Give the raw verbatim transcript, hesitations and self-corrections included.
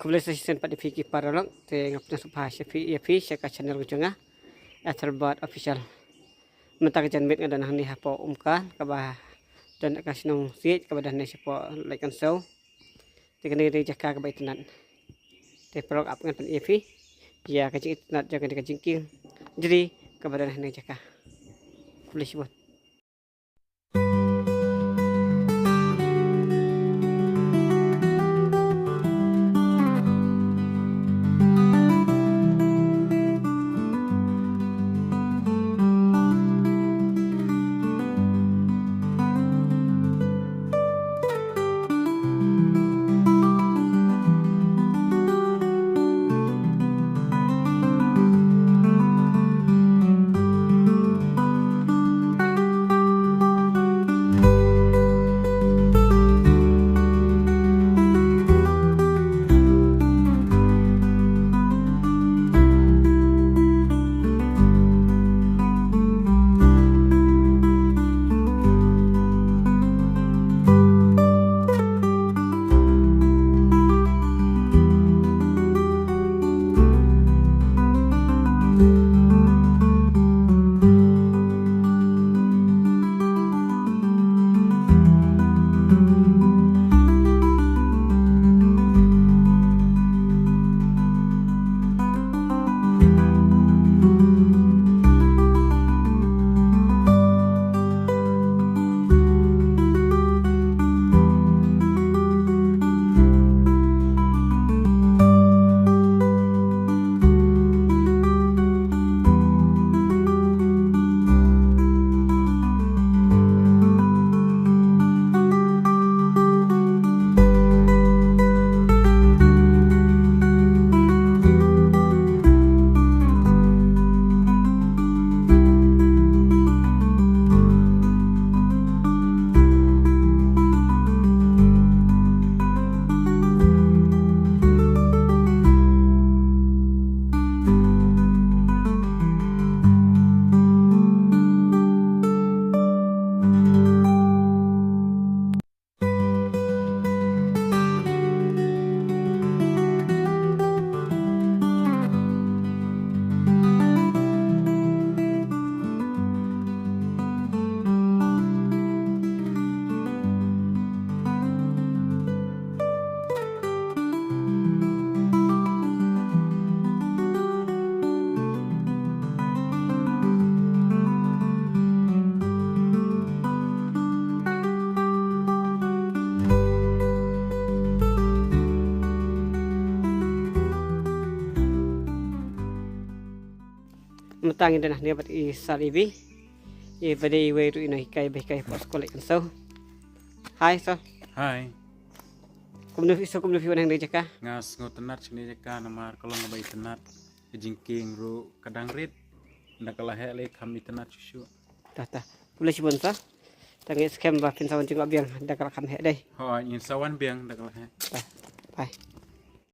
Khublei sa shisien pat ïa phi ki paralok, te nga pynshong sngewbha ïa phi, ïa phi sha ka channel ka jong nga, Ethelbert Official. Mynta ka janmiet nga don hangne hapoh Umka, kaba don ka shnong Siej, kaba don hangne shapoh Laitkynsew. Te kane ka dei jaka kaba itynnat. Te paralok ap ngan pyni ïa phi ïa ka jingitynnat jong kane ka jingkieng jri kaba don hangne jaka. Khublei shibun. Mynta ngi don hangne bad i Sir Ibi. Iba dei iwei ruh i nonghikai ba hikai hapoh skul Laitkynsew. Hi Sir. Hi. Kumno phi, Sir, kumno phi wan hangne jaka? Nga sngewtynnat shane jaka namar ka long kaba itynnat. Ka jingkieng ruh ka dang rit. Ynda ka la heh lei kham itynnat shuh shuh. Tah, tah. Khublei shibun Sir. Tang ïa skhem ba phin sa wan jngoh biang da ka la kham heh dei. Hooid, ngin sa wan biang da ka la heh. Tah. Bye.